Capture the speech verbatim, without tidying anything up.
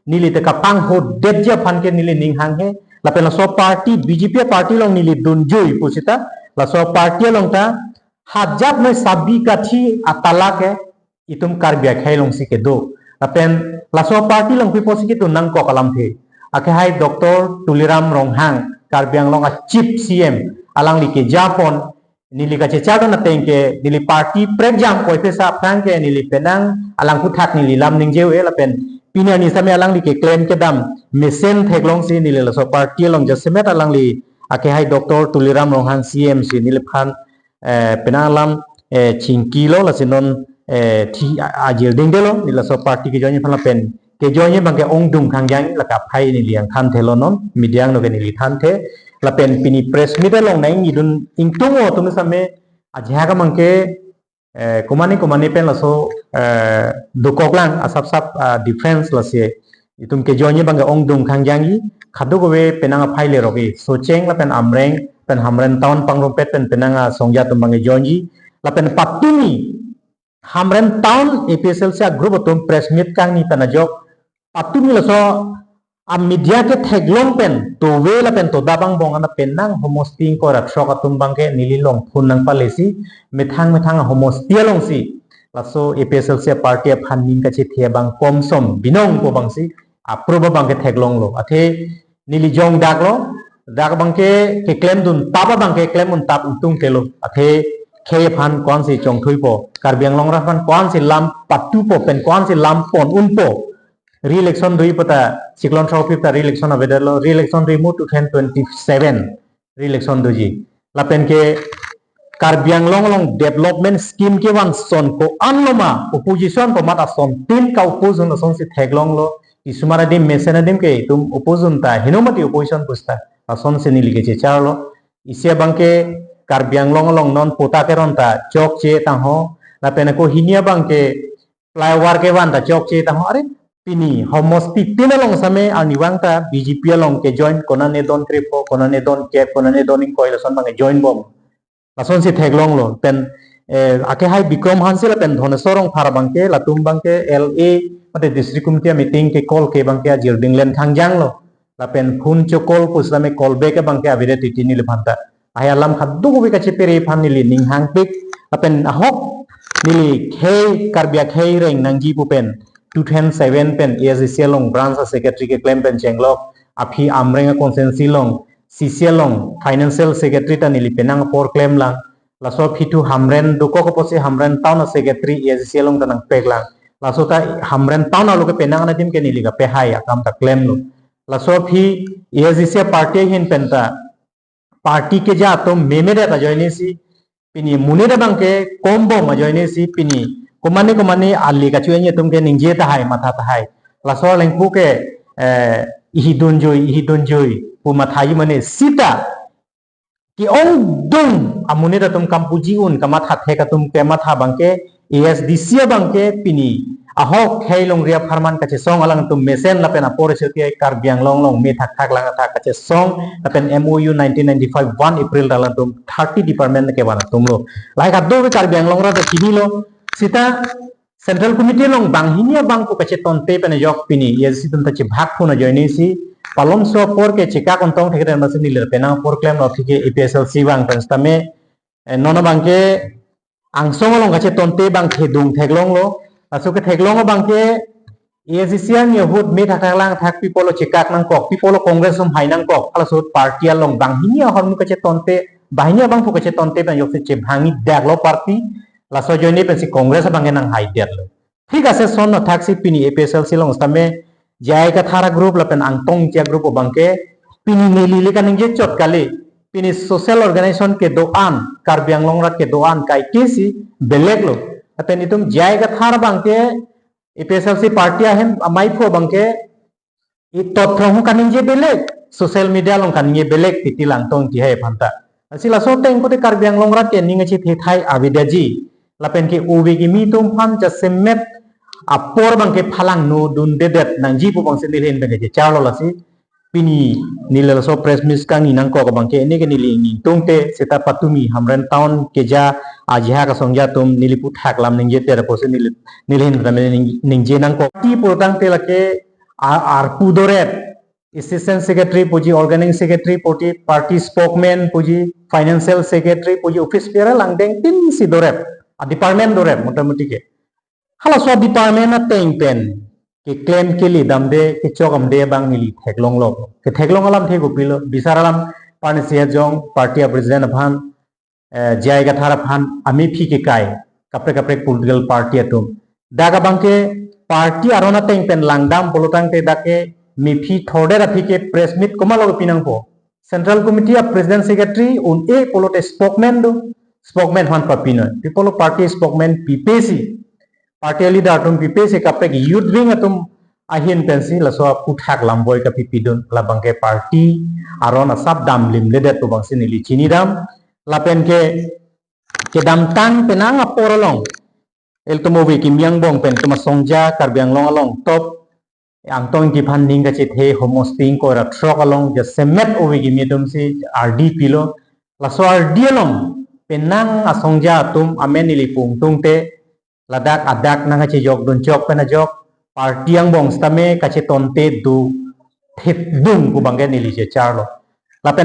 neli te kapangho detji aphan ke neli ning hanghe. Lapen laso party, B J P party along neli dunjui pusita, laso party along ta hajat noi sabi kathi atala ke itum Karbi akhei alongsi kedo. Lapen laso party along pi pusi kedo nangkok alamthe. Akehai Doctor Tuliram Ronghang, Karbi Anglong a Chief C M, alangli kejapon, neli kachechardon ateng ke, neli party prekjam koiphesa aphrang ke, neli penang alang aphuthak neli lam ningje-e lapen pini arni sitame alangli keklem kedam mesen theklongsi neli laso party along jasemet alangli akehai Doctor Tuliram Ronghang C M si neliphan, eh, penang alam, eh, chingkilo, lasi non, eh, thi a-, ajir dingdelo, neli laso party kejoin aphan lapen kejoin abangke ongdung khangjang, lake aphai neli ang thanthelo, non media angno ke neli thanthe. Lapen pini press meet along nangdun ingtung-o atum sitame ajahak abangke, eh, komane komane pen laso, eh, dokoklang asap sap, ah, difference, lasi itum kejoin abangke ongdung khangjangji, kadokave penang aphai lerok-e, Socheng lapen Amreng pen Hamren Town pangrumpet pen penang asongja atum abangke joinji, lapen patumi Hamren Town A P H L C a group atum press meet kangni pen ajok patumi laso a media ketheklong pen tove lapen todap angbong ana penang homosti ingkoi ra throk atum abangke neli along phone nangpalesi methang methang a homosti alongsi laso A P H L C a party aphan ning kachethe abang komsom binong pu abangsi apro abangke theklonglo. Athe neli jong daklo, dak abangke keklemdun tap abangke klemdun tap ingtungtelo. Athe khei aphan ko-ansi chongthuipo, Karbi Anglong rat aphan ko-ansi lam patupo pen ko-ansi lam pon unpo. Re-election doji puta, chiklo throk phli ta re-election avedetlo, re-election doji mo two thousand twenty-seven re-election doji. Lapen ke Karbi Anglong along development scheme kevan ason ko-an loma, opposition komat asontin ka-oppose un asonsi theklonglo. Kisumar adim mesen adim ke itum oppose un ta, heno mati opposition pusita, asonsi neli kechecharlo. Isi abangke Karbi Anglong along non patta keron ta chokche tangho, lapen ako hini abangke flyover kevan ta chokche tangho. Are pini homosti tin along sitame arnivang ta B J P along kejoin, konane don krepho, konane don kep, konane don ingkoi, lason abangke join bom. Lasonsi theklonglo. Pen, eh, akehai Bikram Hanse lapen Dhoneswar Rongphar abangke, latum abangke L A mate district committee meeting ke call ke abangke ajir dinglen khangjanglo. Lapen phone cho-call pusitame call back abangke avedet titi neliphan ta. Lahai alam kadokave kachepere aphan neli ning hangpik. Lapen ahok neli khei Karbi akhei reng nangji pu pen two thousand seven pen A S D C along branch a secretary keklem pen chenglok, aphi Amreng a constituency along C C along financial secretary ta neli penang apor klemlang. Laso aphi thu Hamren dokok apotsi Hamren town a secretary A S D C along ta nangpeklang. Laso ta Hamren town arlo ke penang anadim ke neli kapehai akam ta klemlo. Laso aphi A S D C a party ahin pen ta party keja atum memedet ajoinesi, pini monit abangke kombom ajoinesi, pini komane komane ali kachu-enji atum ke ningje tahai, matha tahai. Laso alengpu ke, eh, ihi dunjui, ihi dunjui pu mathaji mane sita ke-ongdung amonit atum, kam puji un kamatha thek atum kematha abangke A S D C abangke pini ahok khei longri apharman kachesong alangtum mesen lapen apor isi ke Karbi Anglong along me thakthak lang athak kachesong lapen M O U nineteen ninety-five one April ta alangtum thirty department kevan atumlo. Lahai kadokave Karbi Anglong rat ta chinilo. Sita Central Committee along banghini abang pu kachetonte pen ajok pini A S D C atum ta chibhak phun ajoinesi, palomso apor ke chekak ontong thekre masi neli penang apor klemlo, aphi ke A P H L C vang pen sitame, eh, non abangke angsong along kachetonte abang thedung theklonglo. Laso ketheklong abangke A S D C ang ahut me thakthak lang athak pi apotlo chekak nangkok, pi apotlo Congress atum hai nangkok, halaso party along banghini ahormu kachetonte, banghini abang pu kachetonte pen ajoksi chebhangji daklo party. Laso ajoine pensi Congress abangke nanghaidetlo. Thik ase, lason athaksi pini A P H L C along sitame J I Kathar a group lapen Angtong Ingti a group abangke pini neli le kaningje chot kali. Pini social organization kedo-an, Karbi Anglong rat kedo-an kaikesi belek lo. Lapen itum J I Kathar abangke A P H L C party ahem amei phu abangke itot throng kaningje belek, social media along kaningje belek titi Angtong Ingti hai aphan ta. Lasi laso ateng kote Karbi Anglong rat ke ning kachethe thai avedetji. Lapen ke ove kimi atum aphan jasemet apor abangke phalang no dundedet nangji pu abangsi neli ahin abangke kechecharlo. Lasi pini neli laso press meet kangni nangkok abangke neke neli ingtungte sita patumi Hamren town keja ajahak asongja atum neli aphuthak lam ningje ter apotsi neli, neli ahin abangke ning, ningje nangkok. Ti pulotangte lake a-, arpu dorep, assistant secretary puji, organizing secretary puji, party spokesman puji, financial secretary puji, office bearer angdeng tin si dorep, a department dorep, motamuti ke. Halaso department ateng pen keklem kele damde, kechok damde abang neli theklonglo. Ketheklong alamthe kopilo, bisar alam parnisi ajong, party a president aphan, eh, J I Kathar aphan amephi kekai kaprek kaprek political party atum. Dak abang ke party aron ateng pen langdam pulo tangte dak ke mephi thordet aphi ke press meet komatlo pinangpo. Central Committee a president secretary un-e pulote spokesman do, spokesman aphan papinoi. Pi pulo party spokesman pipe si, party leader atum pipe si kaprek youth wing atum ahin pensi laso aphuthak lamboi kapipidun, labang ke party aron asap damlimledet pu abangsi neli chinidam. Lapen ke kedamtang penang apor along, ilitum ove kimi angbong pen itum asongja Karbi Anglong along top Angtong Engti aphan ning kachethe homosti ingkoi ra throk along jasemet ove kimi atumsi ardi pilo. Laso ardi along penang asongja atum amen neli pungtungte, ladak adak nangkachejok dunchok pen ajok, party angbong sitame kachetonte do thipdun pu abang ke neli jecharlo. Lapen